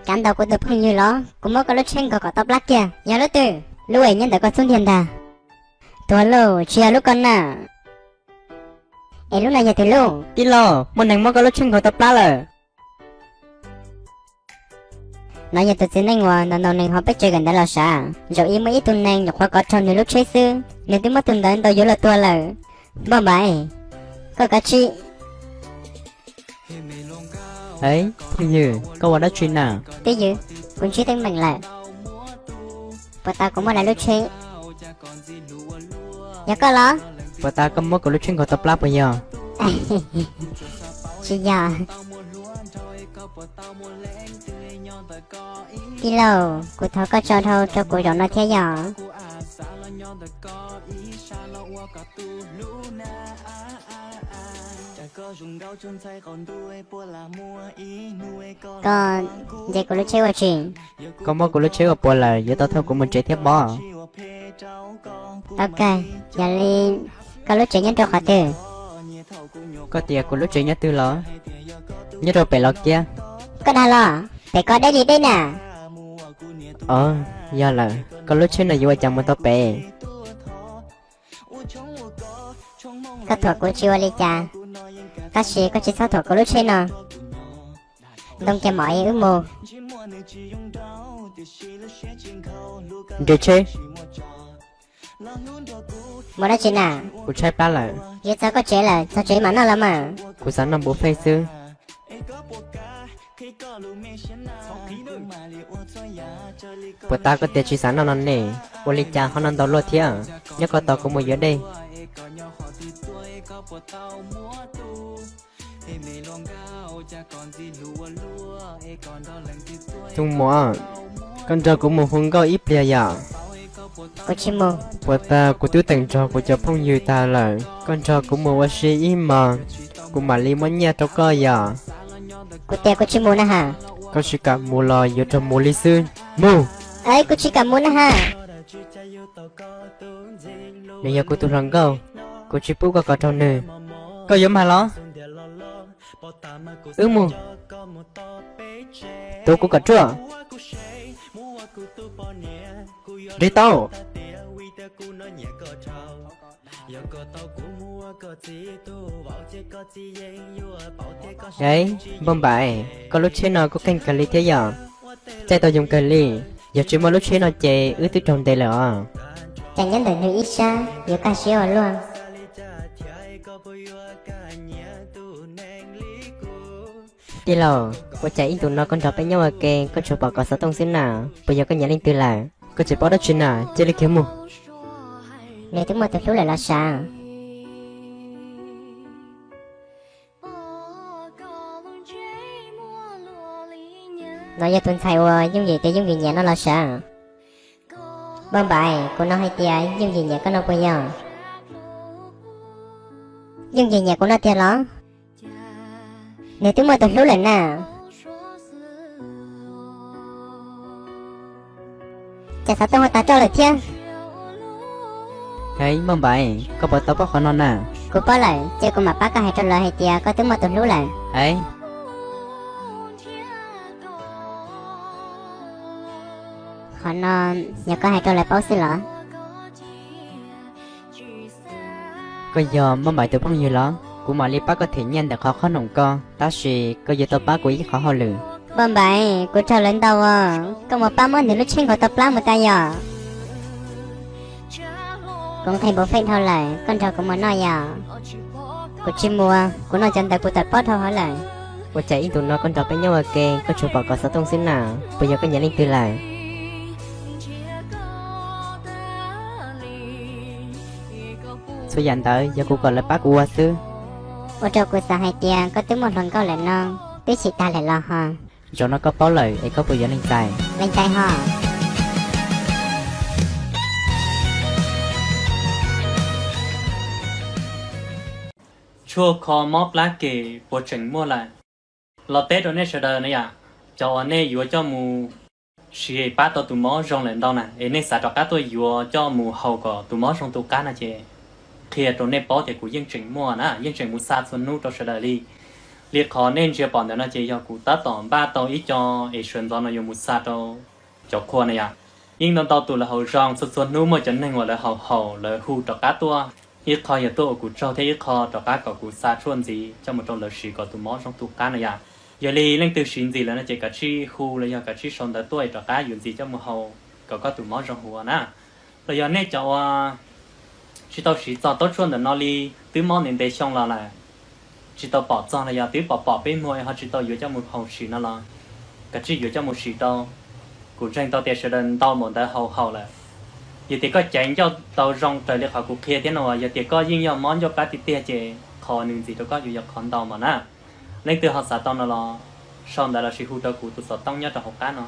Kav ntaus kuv tus phooj ywg los kuv muab koj lub tsheb nkaug kom tau plab kiag. Yog lub twg? Lub es nyob ntawm koj xub ntiag ntag. Tuag lauj, tsis yog lub ko na. Es lub no yog twg lauj? Tij laug, muaj neeg muab koj lub tsheb nkaug tau plab lawm. No yog tus txiv neej uas ntaus ntaus neeg hauv peb tsev kawm ntawv los sav. Zaum ib muaj ib tug neeg nyuam qhuav kov raug nws lub tsheb xwb, nws twb muab tus ntawd ntaus yuav luag tuag lawm. Npauj Npaim, koj kav tsij. Phooj ywg, koj ua dab tsi na? Twj ywm, kuv ntsib teeb meem lawm. Puas tas kuv muaj lawv lub tsheb? Yog koj los? Puas tas koj muab kuv lub tsheb nkaug tau plab puas yog? Tsis yog. Tij laug, kuv thov koj tso dhau rau kuv zaum no thiab yog. Koj nce kuv lub tsheb ua tsi? Koj muab kuv lub tsheb ua puas lawm, yuav tau thauj kuv mus tsev thiab pob. Ok, yog li koj lub tsev nyob rau qhov twg? Koj tias kuv lub tsev nyob twg los? Nyob rau pem los kiab. Koj dag los? Pem koj deb li deb na. Ov, yog lawm, koj lub tsheb no yuav ua cas mus tau pem? Koj thuam kuv tsis ua li cas, tab sis koj tsis txhob thuam kuv lub tsheb no. Ntoo kiag mom wb mus. Nres tsheb. Mus dab tsi na? Kuv tshaib plab lawm. Yuav txog koj tsev lawm, txog tsev mam noj los mas. Kuv xav noj buffet xwb. Puas tas koj tias tsis xav noj no ne? Ua li cas ho noj ntau luaj thiab? Nyob koj tos kuv mus yuav dej. Tus muam, koj nrog kuv mus hu nkauj ib pliag yom? Kuv tsis mus. Puas tas kuv twb teem nrog kuv cov phooj ywg tag lawm, koj nrog kuv mus ua si ib hmos, kuv mam li muab nyiaj rau koj yom. Kuv tias kuv tsis mus na has. Koj tsis kam mus los yuav raug mus li xwb. Mus! Kuv tsis kam mus na has. Nws yog kuv tus hluas nkauj, kuv tsis pub koj kov raug nws. Koj yuav mag los? Wb mus. Tuav kuv kom ruaj. Nres tau. Npauj Npaim, koj lub tsheb no kuj kheej kawg li thiab yom. Caij tau yoos kawg li. Yog tsis muaj lub tsheb no ces wb twb raug ntes lawm os. Cas nyob ntawm nws ib sab yuav kaj siab ua luaj. Tij laug, ua cas ib ntus no koj nrog peb nyob ua ke koj tsuas pom kov xov tooj xwb na, puas yog koj nyiam leej twg lawm? Koj tsis paub dab tsi na, cia li khiav mus. Nws twb muaj tus hlub lawm los sav. No yog tus ntxhais uas Yooj Yim tias Yooj Yim nyiam no los sav. Npauj Npaim, kuv hnov hais tias Yooj Yim nyiam koj no puas yog? Yooj Yim nyiam kuv no tiag los? Nws twb muaj tus hlub lawm na. Cas xov tooj ua tag roj lawm thiab? Hej Npauj Npaim, koj puas tau paub qhov no na? Kuv paub lawm, ces kuv mam pab koj hais rau lawv hais tias koj twb muaj tus hlub lawm. Hej, qhov no yog koj hais rau lawv paub xwb los? Koj yog Npauj Npaim tus phooj ywg los? Kuv mam li pab koj them nyiaj ntawm qhov qhob noom ko, tab sis koj yuav tau pab kuv ib qhov hauj lwm. Npauj Npaim, kuv raug lawv ntaus, koj mus pab muab nws lub tsheb nkaus tau plab mus tas yom. Kuv nqhis npau fej dhau lawm, koj nrog kuv mus noj yom. Kuv tsis mus, kuv noj cov ntawd kuv tawm pob dhau hauv lawm. Ua cas ib ntus no koj nrog peb nyob ua ke koj tsuas pom kov xov tooj xwb na, puas yog koj nyiam leej twg lawm? Txhua yam ntawd yog kuv kom lawv pab kuv ua xwb. Ua rau kuv xav hais tias koj twb muaj hluas nkauj lawm no, twb chim tag lawm los ho. Zaum no koj paub lawm es koj puas yuav lees txais? Lees txais ho. Tshuaj kho mob plab kem puas tseem muaj lawm? Los teb rau nej sawv daws na yom, cov uas nej yuav coj mus siv pab tau tus mob zoo lawm ntau na, es nej xav rov qab tuaj yuav coj mus haus kom tus mob zoo tu qab na ces qhia rau nej paub tias kuv yeej tseem muaj na, yeej tseem mus xa txhua hnub rau sawv daws li. Li qhov nej ntsia pom ntawm no ces yog kuv tab tom npaj tau ib co es sawv ntxov no yuav mus xa rau cov qhua na yom. Yeej ntau ntau tus lawv haus zoo, txhua txhua hnub muaj cov neeg uas lawv haus haus lawv hu rov qab tuaj. Ib qho yog tuaj ua kuv tsaug thiab ib qho rov qab kom kuv xa tshuaj ntxiv coj mus rau lawv siv kom tus mob zoo tu qab na yom. Yog li leej twg siv ntxiv lawm no ces kav tsij hu los yog kav tsij sau ntawv tuaj es rov qab yuav ntxiv coj mus haus kom koj tus mob zoo huv na. Los yog nej cov uas tsis tau siv txog taub tshuaj ntawm no li, twb mob ntev ntev xyoo los lawm, tsis tau pom txog los yog twb pom pom peb muag es ho tsis tau yuav coj mus haus siv no los kav tsij yuav coj mus siv rau. Kuv ntseeg tau tias sawv daws ntau npaum ntawd haus haus lawm. Yog tias koj caiv ncauj tau zoo raws li qhov kuv qhia thiab no, yog tias koj yeej yog mob ncauj plab tiag tiag ces qhov nws ntxiv rau koj yuav yog qhov ntau mas na. Leej twg ho xav tau no los sau ntawv los sis hu rau kuv tus xov tooj nyob rau hauv qab no.